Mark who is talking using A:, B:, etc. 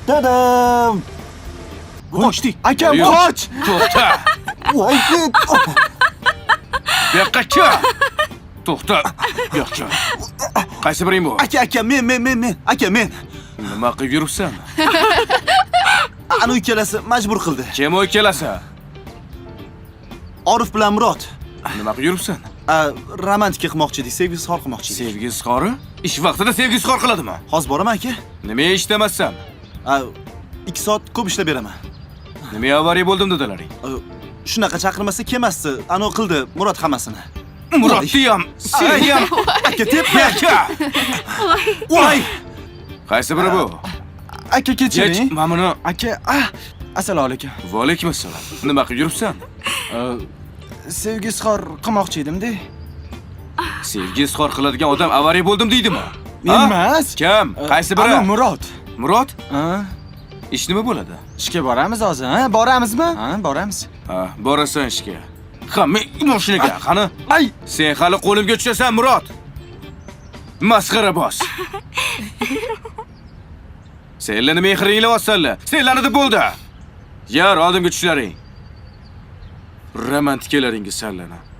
A: Tadam! Qochdik.
B: Aka,
C: Yo'q.
B: qoch!
C: To'xta.
A: Voy!
C: Bu yoqqa kel. To'xta. Bu yoqqa. Qaysi biring bu?
A: Aka, aka, men, men, men, men. Aka, men.
C: Nima qilib yuribsan?
A: Ana ikkalasi majbur qildi.
C: Kim u ikkalasi?
A: Orif bilan Murod.
C: Nima qilib yuribsan?
A: Romantika qilmoqchi edik, sevgi izhor qilmoqchi edik.
C: Sevgi izhori? Ish vaqtida sevgi izhor qiladimi?
A: Hozir boraman, aka.
C: Nima ishlamassan?
A: 2 soat ko'p ishlab beraman.
C: Nima avariya bo'ldim dedilaring?
A: Shunaqa chaqirmasa kelmasdi. Ano qildi Murod hammasini.
C: Murodni ham, seni ham.
A: Aka, tepma.
C: Aka!
A: Voy!
C: Qaysi biri bu?
B: Aka, kechiring.
C: Yech, mana buni.
B: Aka, ah, assalomu alaykum.
C: Va alaykum assalom. Nima qilib yuribsan?
B: Sevgi izhor qilmoqchi edim-da.
C: Sevgi izhor qiladigan odam avariya bo'ldim deydimi?
B: Men
C: Ha?
B: emas.
C: Kim? Qaysi biri?
B: Ana Murod.
C: Murod?
B: Ha?
C: Ish nima bo'ladi?
B: Ishga boramiz hozir, ha? Boramizmi? Ha, boramiz.
C: Ha, borasan ishga. Ha, men mashinaga, qani?
B: Ay!
C: Sen hali qo'limga tushasan, Murod. Masxara bos. Senlarni mehringlayapsanlar. Senlarni deb bo'ldi. Yar, oldimga tushlaring. Romantikalaringiz sanlana.